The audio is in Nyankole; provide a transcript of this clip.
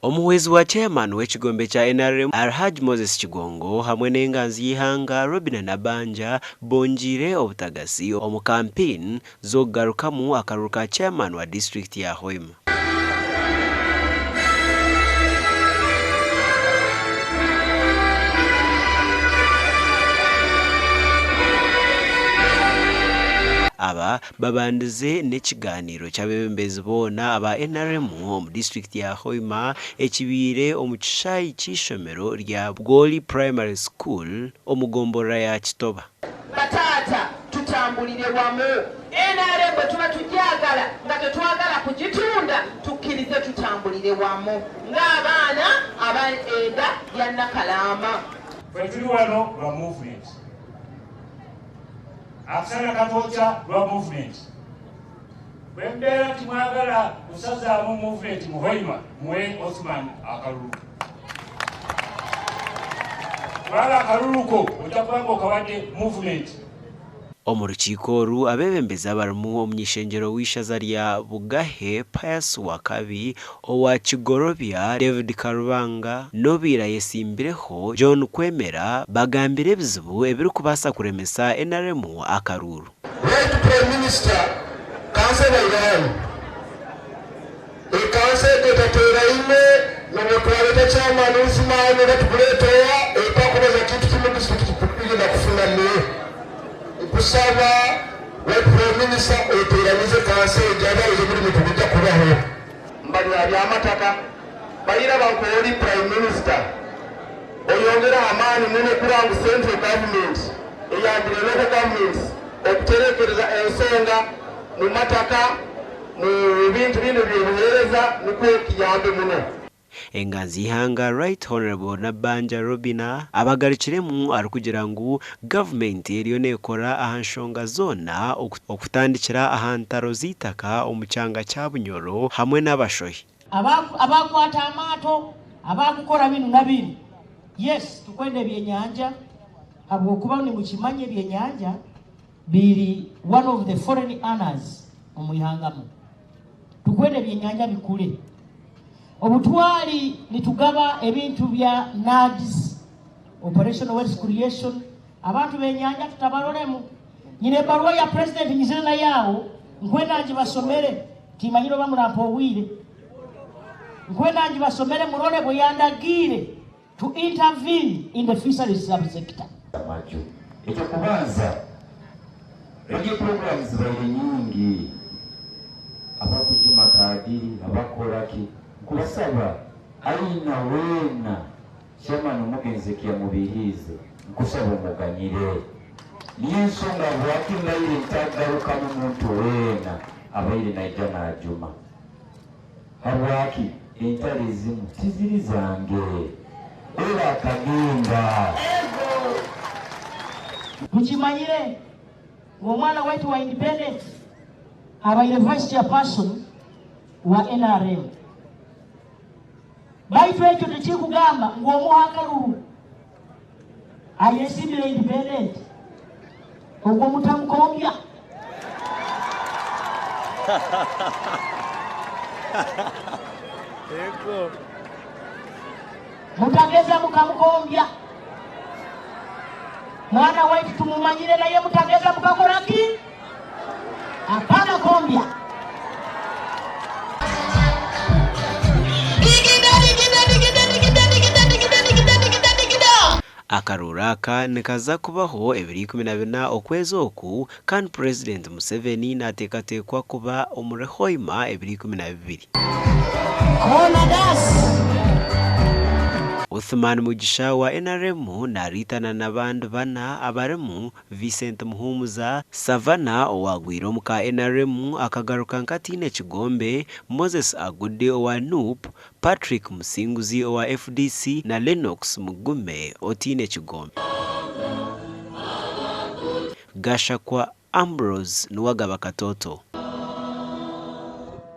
Omuhwezi wa Chairman w'ekigombe kya nrm, Alhaj Moses Kigongo hamwe n'enganzi y'eihanga Robinah Nabbanja bongyeire obutagatsi omu kampeyini z'okugarukamu akaruru ka Chairman wa disiturikiti ya Hoima. Aba babandize n'ekigaaniiro ky'abeebembezi boona aba nrm omu disiturikiti ya Hoima ekibaire omu kishaayi ky'eishomero rya Bwoli Primary School omu gomborora ya Kitoba. Bataata tutambulire wamu. Nrm bwetuba tugyagala nga tetwagala kugitunda tukkirize tutambulire wamu ng'abaana aba enda ya Nakalaama. Ffe tuli wano lwa movement. Akasana katwokya lwa movement. Bwe mubeera timwagala kusazaamu movement mu Hoima, muwe Othman akalulu. Kubanga akalulu ko ojja kuba ng'okawadde movement. Omu rukiiko oru, abeebembezi abarimu omuny'eishengyero w'eishaza rya Bugahe, Pius Wakabi, owa Kigorobya, David Karubanga n'obaire ayetsimbireho, John Kwemera bagambire ebizibu ebirikubaasa kuremesa nrm akaruuru. Right Prime Minister kanso ebaire hanu ekanso egi etateeraine nobwetwareta chairman Uthman oba tukureeta owa etakubaza kintu kimwe district tikugenda kufuna niwe nkusaba Right Prime Minister oteeranize kanso egi otherwise omurimo tigujja kubaho. Mbalya byamataka baira bankora ori Prime Minister oyongere amaani muno kurora ngu Central Government eyambire Local Governments okuterekereza ensonga mumataka, mubintu bindi ebyobuhereza nikwo kiyambe muno. Enganzi y'eihanga Right Honourable Nabbanja Robinah abagarukiremu arikugira ngu gavumenti eriyo nekora aha nshonga zoona okutandikira aha ntaro z'eitaka omu kyanga kya Bunyoro hamwe n'abashohi. Abakwata amaato, abakukora binu na biri. Yes, tukwenda ebyenyanja habwokuba nimukimanya ebyenyanja biri one of the foreign earners omu ihanga mu. Tukwenda ebyenyanja bikure. Obutwali nitugaba ebintu bya NAADS, Operational Wealth Creation, abantu benyanja tutabaroremu. Nyine ebaruwa ya president nyizire nayo aho, nkwenda ngibasomere, timanyire oba murampa obwire. Nkwenda ngibasomere murore bweyandagiire to intervene in the fisheries subsector. Amaju. Eky'okubanza, radio programs zibaire nyingi, abakujuma kaadiri, abakukora ki, nkubasaba aina weena chairman omugenzi ekiyamubihiize, nkusaba omuganyire. Niyo ensonga habwaki mbaire ntagarukamu muntu weena abaire naija najuma. Habwaki entaro ezimu tiziri zange? Dora akagenda. Mukimanyire ngu omwana waitu wa Independent abaire Vice Chairperson wa nrm. Baitu ekyo tikirikugamba ngu omuhe akaruru ayesimbire Independent ogwo mutamukombya. Mutageza mukamukombya. Mwana waitu tumumanyire naye mutageza mukakora ki? Hapana kombya. Akaruuru aka nikaza kubaho ebiro 14 okwezi oku kandi Purezidenti Museveni nateekateekwa kuba omuri Hoima ebiro 12. Uthman Mugisha owa nrm nariitana n'abandi bana abarimu Vincent Muhumuza, Savannah owaagwire omu ka nrm akagaruka nk'ataine kigombe, Moses Agude owa nup, Patrick Musinguzi owa fdc na Lennox Mugume otaine kigombe. Gashakwa Ambrose niwe agaba Katoto.